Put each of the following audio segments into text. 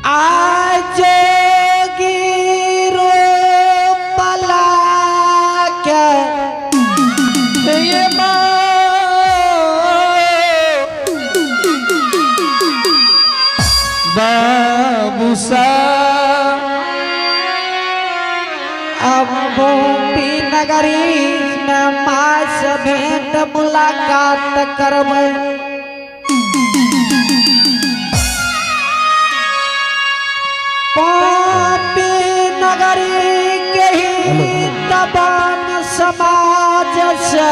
आज जोगी रूप ला के ये बाबू सा अब गोपी नगरी में माँ से भेंट मुलाकात करबै। पापी नगरी के ही तबान समाज से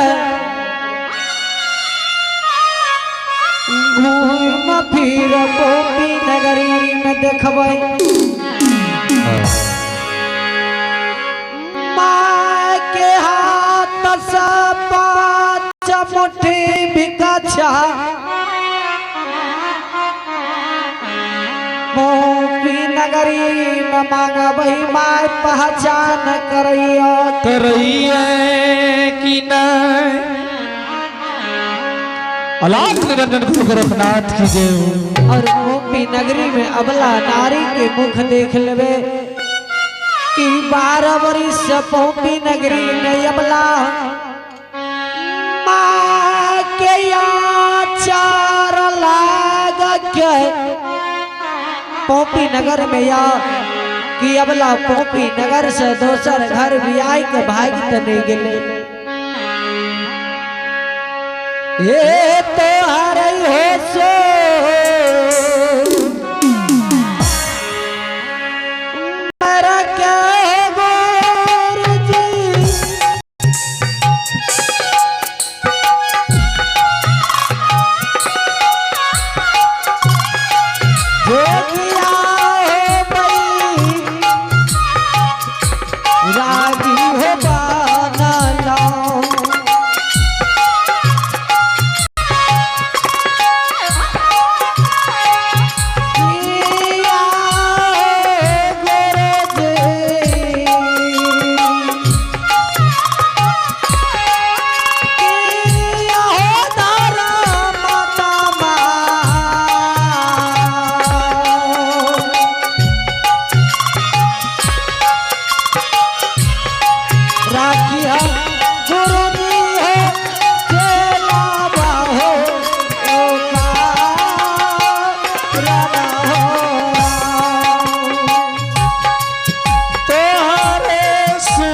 घूम फिर गोपी नगरी में देखबै। माँ के हाथ से 5 मुट्ठी भिक्षा गोपी नगरी में मांगबै, माय पहचान करैया करैया कि नहीं। अलाख निरंजन गुरु गोरखनाथ की जय। और गोपी नगरी में अबला नारी के मुख देख लेवे कि 12 बरिस गोपी नगरी में अबला माँ के आचार लाग के पोपी नगर में या कि अबला पोपी नगर से दोसर घर भी आई के भाग त नहीं गेले। ये तो हर हो सो मेरा के गुरुजी जोगिया हो बई राजी हो बाना लाओ। किया गुरुजी, किया हो धर्म तमा। राखिया गुरुजी हो चेला बाहो ओ का हो। तोहरे से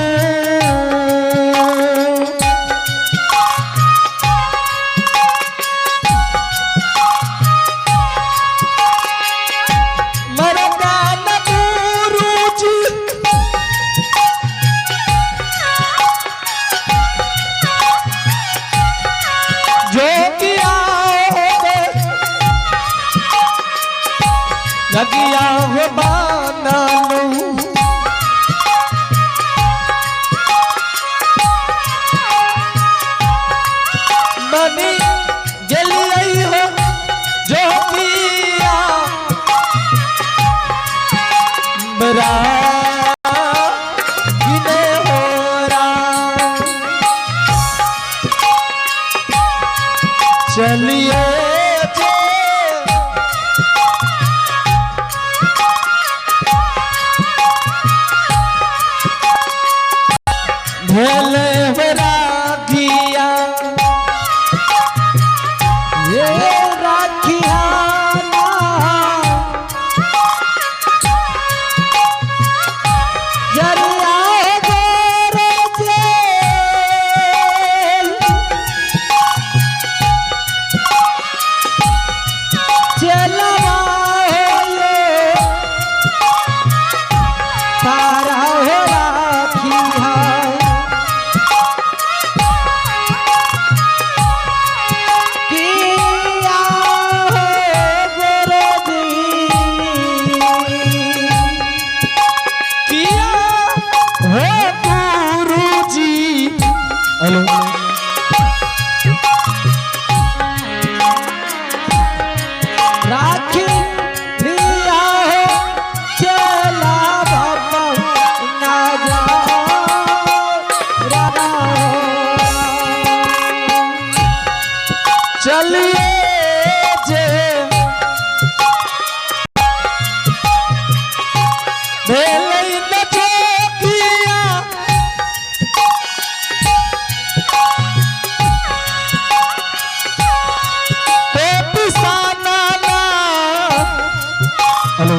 मरदान गुरुजी जोगिया हो नगिया हो बाना लूं। मनी गेलियै हो जोगिया बरा गिने हो राम। चलिए जे भेले हो राधिया ये राखिया ना जरिया गोरजे चलवा हो तारा हो राखिया। चलिए जे भेलै न जोगिया पिसाना हेलो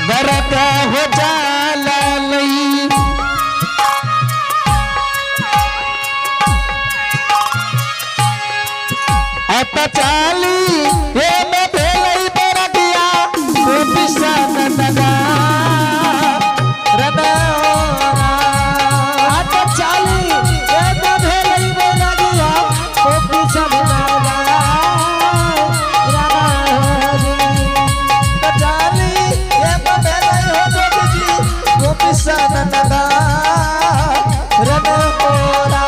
दर्द हो जाला लई अत चाली हे में भेलै बरगिया पिसान नगा रदोरा आत चाली ए में भेलै बैरागिया ओ किशन नागा राणा जी। चाली हे में भेलै हो जोगी जी ओ पिसान नगा रदोरा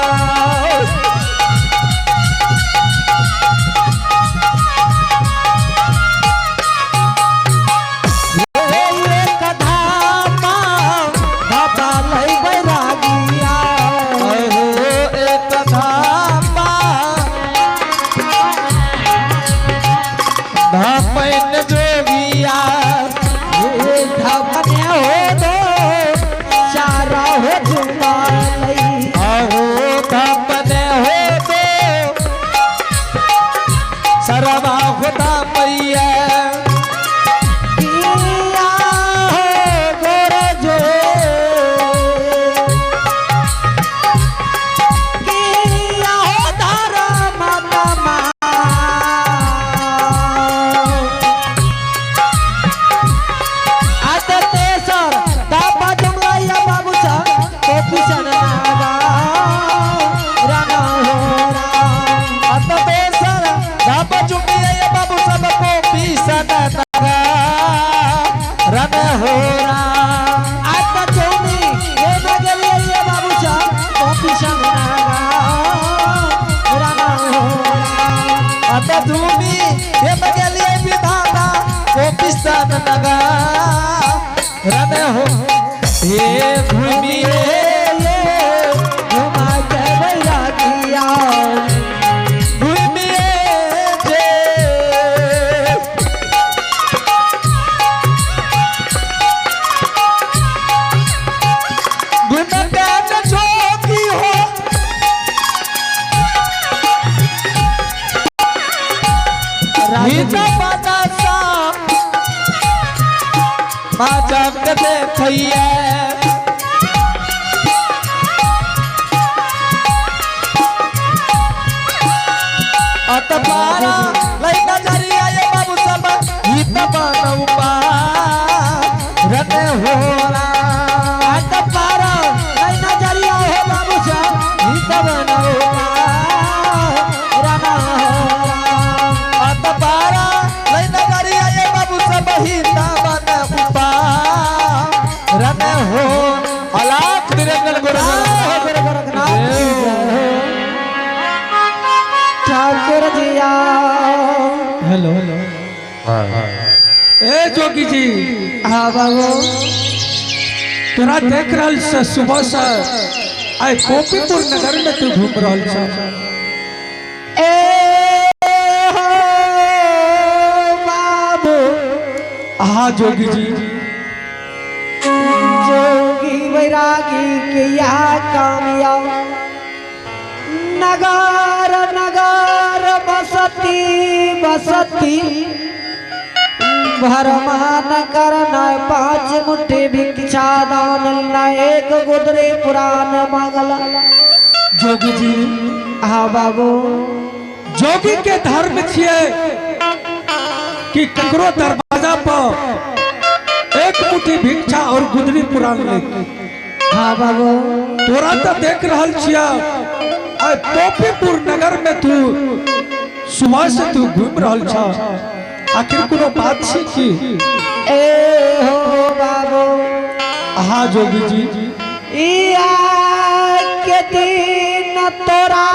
हे एक धामा बाबा लै बैरागिया हो एक धामा धामैन जोगिया हे धमने हो दो चारा हो जुमा लई अहो धामने हो दो सरवा हो धामैया किया हो गोर जो किया हो धर्म तमा आत तेसर दापा जुमलाइया बाबू साहब कोपी नागा राणा हो राम अत बेसर धाम चुमिया बाबू सब को पीसन नगा रन हो राम आत चौनी ये नगरिया ये बाबू साहब कोपी नागा राणा हो राम अत धूमि हे बगलिए विधाता को पिसन नगा रन हो हे भूमि ये घुमा के बैरागिया भूमि जे गुणगान जोगी हो हित बनसा माँ जग देखैया अत पारा लई नजरिया ये बाबू सब हित बनऊ रन होला आत पारा लई नजरिया हो बाबू साहब हित बनाओ राणा हो राम अत पारा लई नजरिया ये बाबू सब हित बनऊ रन हो अलाख निरंजन गुरु गुरु गोरखनाथ की जय हो। ठाकुर जिया हेलो हेलो ए जोगी जी हाँ बाबू तोरा देख रहल से सुबह से आइ गोपीपुर नगर में तू घूम रहल छ ए हो बाबू हाँ जोगी जी जोगी वैरागी के या कामया नगर नगर बसती बसती भरमान करना पांच मुट्ठी भिक्षा दान न एक गुदरे पुराण मांगला जोगी जी हाँ बाबू जोगी के धर्म छिए कि ककरो दरवाजा पर एक मुट्ठी भिक्षा और गुदरी पुराण ले हाँ बाबू तोरा तो देख रहल छिया आइ गोपीपुर नगर में तू सुबह से तू घूम रहल छ आखिर कोनो बात छी की ए हो बाबू हाँ जोगी जी इया के दिन तोरा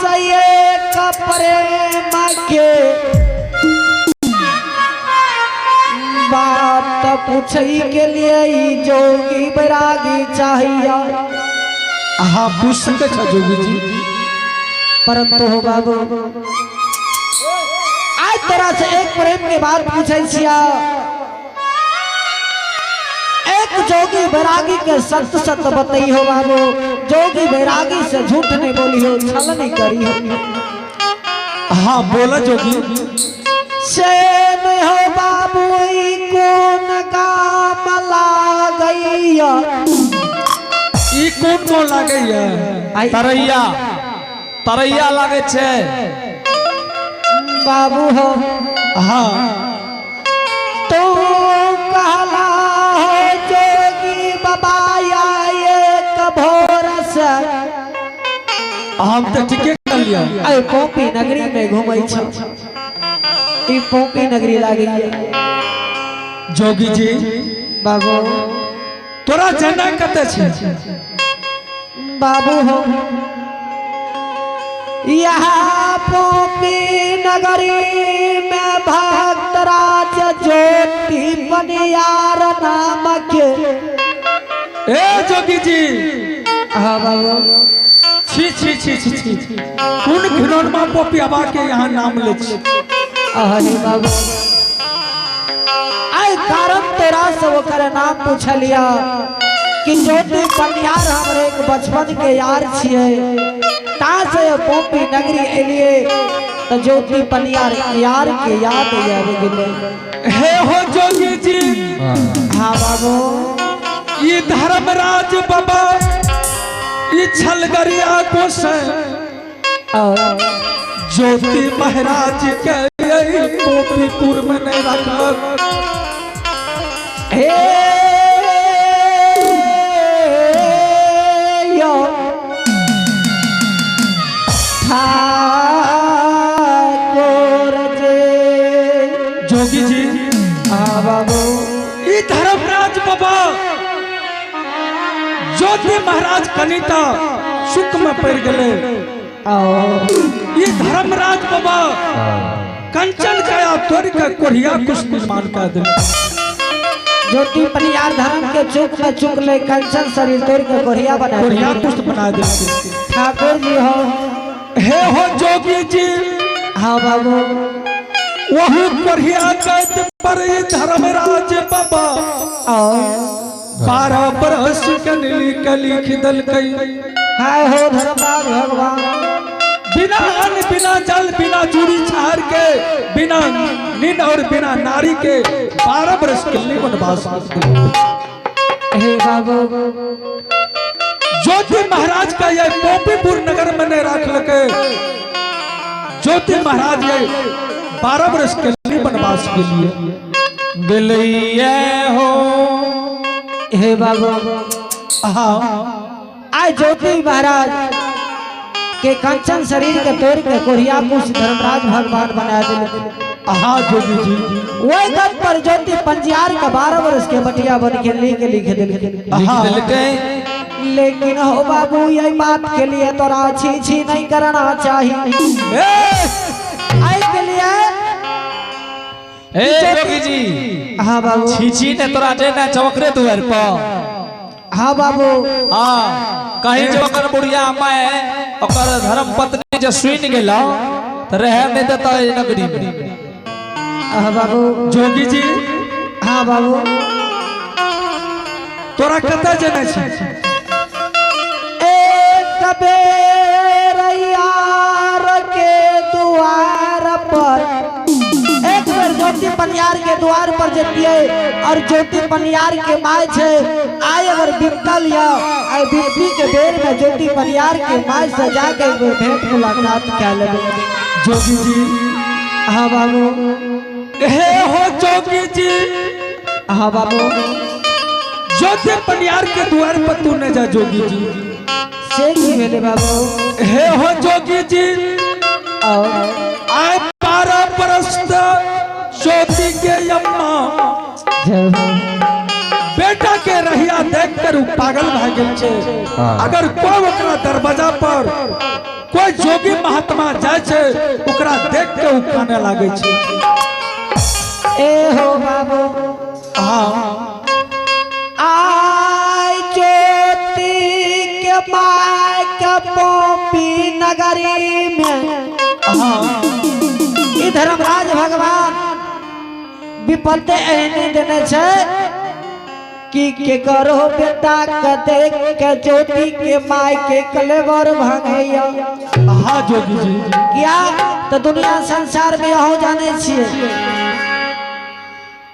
से एक प्रेम के बात पूछई के लिए ई जोगी बैरागी चाहिए हाँ पूछ सके छ जोगी जी। परंतु हो बाबू आज तोरा से एक प्रेम के बात पूछे छिया। एक जोगी बैरागी के सत सत बतई हो बाबू, जोगी बैरागी से झूठ नहीं बोली हो, छल नहीं करी हो। हाँ बोला जोगी। से नहीं हो बाबू ई कौन काम लागैया? ई कौन कौन लागैया? तरैया तरैया लागे छे बाबू हो। हाँ तू कहला हो जोगी बाबा एक भोर से। हम तो ठीके कर लिया। अरे पोपी नगरी में घूमै छो, ई पोपी नगरी लागैया। जोगी जी बाबू तोरा जना कते छे? बाबू हो यहाँ पोपी नगरी में भक्तराज ज्योति पनियार नाम के। ए जोगी जी। हाँ बाबू। छी छी छी छी छी कौन घिनौनमा पोपी आबा के यहाँ नाम ले छी? अरे बाबू आय कारण तेरा से ओकर नाम पूछलिया कि ज्योति पनियार हमरे एक बचपन के यार छिए, ता से पोपी नगरी एलिए तो ज्योति पनियार यार के याद आबि गेलै। हे हो जोगी जी। हाँ बाबू। ये धर्मराज बाबा ये छलगरिया गोसाई ज्योति महाराज के यही पोपीपुर में नहीं रखल। हे यो ठाकुर जी। जोगी जी। हाँ बाबू। ये धर्मराज बाबा ज्योति महाराज कनिता सुख में पड़ गए। ये धर्मराज बाबा कंचन काया तोड़ के कोढ़िया कुछ निर्माण कर दे। ज्योति पनियार धर्म के चुक में चुक ले कंचन शरीर तोड़ के कोढ़िया बना कोढ़िया कुछ बना दे। ठाकुर जी हो। हे हो जोगी जी। हाँ बाबू। वहु कोढ़िया कैद पर ये धर्मराज बाबा 12 बरस के लिख लिख दलकई। हाय हो धर्मराज भगवान। बिना अन्न बिना जल बिना चूड़ी छार के बिना नींद और बिना नारी के 12 बरस के लिए वनवास। हे बाबू। ज्योति महाराज का यह पोपीपुर नगर में नहीं रख लके। ज्योति महाराज ये 12 बरस के लिए वनवास के लिए दिलिये हो। हे बाबू। हाँ आय ज्योति महाराज के कंचन शरीर के तोड़ के कोढ़िया कुछ धर्मराज भगवान बना दिले। हाँ जोगी जी। वही गत पर ज्योति पंजियार का 12 वर्ष के बटिया बन के लिख लिख दिलके। लेकिन हो बाबू यही बात के लिए तोरा छी छी नहीं करना चाहिए। आई के लिए ए जोगी जी। हाँ बाबू। छी छी ने तोरा जे ना चौकरे दुआर पर। हाँ बाबू। हाँ कहीं जो ओकर बुढ़िया माय ओकर धर्म पत्नी जे सुन गेलो त रहे नहीं देता नगरी में। हाँ बाबू। जोगी जी। हाँ बाबू। तोरा कतऽ जेना छै? एक बेर यार के द्वार पर, एक बेर ज्योति पनियार के द्वार पर जतिए और ज्योति पनियार के my छे आय अगर बिपतल या आय बिपती के बेर में ज्योति पनियार के my से जाके एक बेर भेंट मुलाकात कर लेबे। जोगी जी। हाँ बाबू। हे हो जोगी जी। हाँ बाबू। ज्योति पनियार के द्वार पर तू न जा जोगी जी। से की भेले बाबू? हे हो जोगी जी। और आय 12 बरस ज्योति के अम्मा बेटा के रहिया देख कर उ पागल भए गेल छे। अगर कोई ओकरा दरवाजा पर कोई जोगी महात्मा जाय छे ओकरा देख के उ काने लागे छे। ए हो बाबू। हाँ आय ज्योति के my के पोपी नगरी में विपत्ति एहने देने छै कि के करो बेटा के देख के ज्योति के माय के कलेवर भांगैया। हाँ जोगी जी। किया तो दुनिया संसार में अहो जाने छिए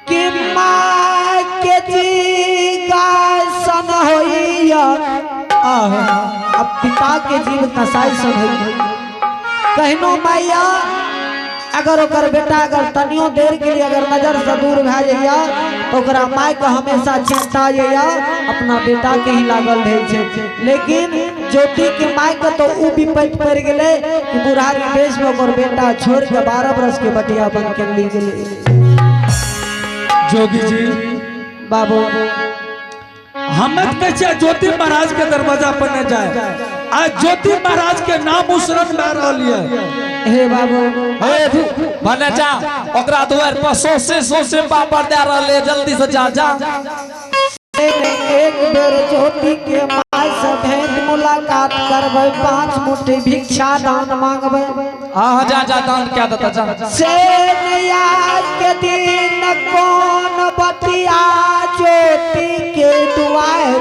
कि माय के जी गाय सन होइया, अब पिता के जीव कसाई सन होइया। कहनो माइया अगर ओकर बेटा अगर तनियो देर के लिए अगर नजर से दूर भए जाइया तो ओकरा माय के हमेशा चिंता जाइया अपना बेटा के ही लागल रहे छै। लेकिन ज्योति के माय के तो उ विपत्ति पड़ गेलै कि बुढ़ारी देश में ओकर बेटा छोड़ के 12 बरस के बटिया बन के ली गेलै। जोगी जी बाबू हम कहै छियै ज्योति महाराज के दरवाजा पर न जाए, आज ज्योति महाराज के नाम उसरन भए रहल ये। हे बाबू हे भने जा ओकरा दुआर पर सोसे सोसे पापड़ दे रहल है, जल्दी से जा जा। एक बेर ज्योति के माय से भेंट मुलाकात करबै, 5 मुट्ठी भिक्षा दान मांगबै। हाँ जा जा दान क्या देता जा। से नया के दिन कौन बतिया ज्योति के दुआर,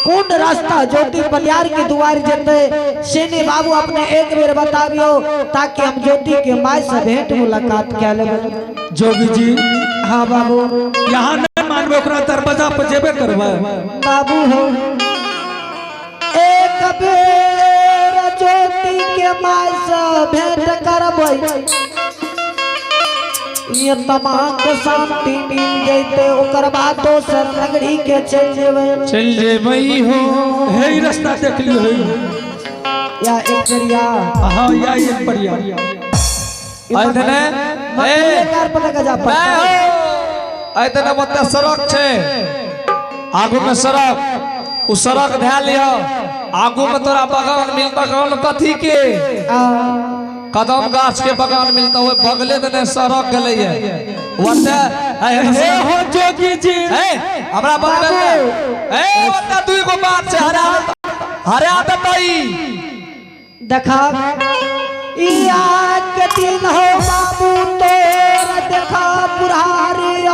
कौन रास्ता ज्योति बलियार के दुआर जते सेने बाबू अपने एक बेर बताबियो ताकि हम ज्योति के माय से भेंट मुलाकात कर लेबै। जोगी जी हाँ बाबू यहाँ नहीं मानबे ओकरा दरवाजा पर जेबे करबै। बाबू हो एक बेर ज्योति के माय से भेंट करबै, ये तमाम शांति मिल जैते, ओकर बाद दोसर नगरी के चल जेबै। चल जेबै हो। हे ई रास्ता देख लियो हे। या एक परिया। हाँ या एक परिया। ऐतने ए कार पर लगा जा मैं हो ऐतने मत सड़क छे, आगू में सड़क, उ सड़क धै लियो, आगू में तोरा बगान मिलता, बगान कथी के कदम गाछ के बगान मिलता, ओए बगले दने सड़क गेलै है ओते। हे हो जोगी जी ए हमरा बगल में ए ओते दुई गो बात छै, हरा हरा देतई देखा ई आज के दिन हो बाबू तोर देखा बुढ़ारी।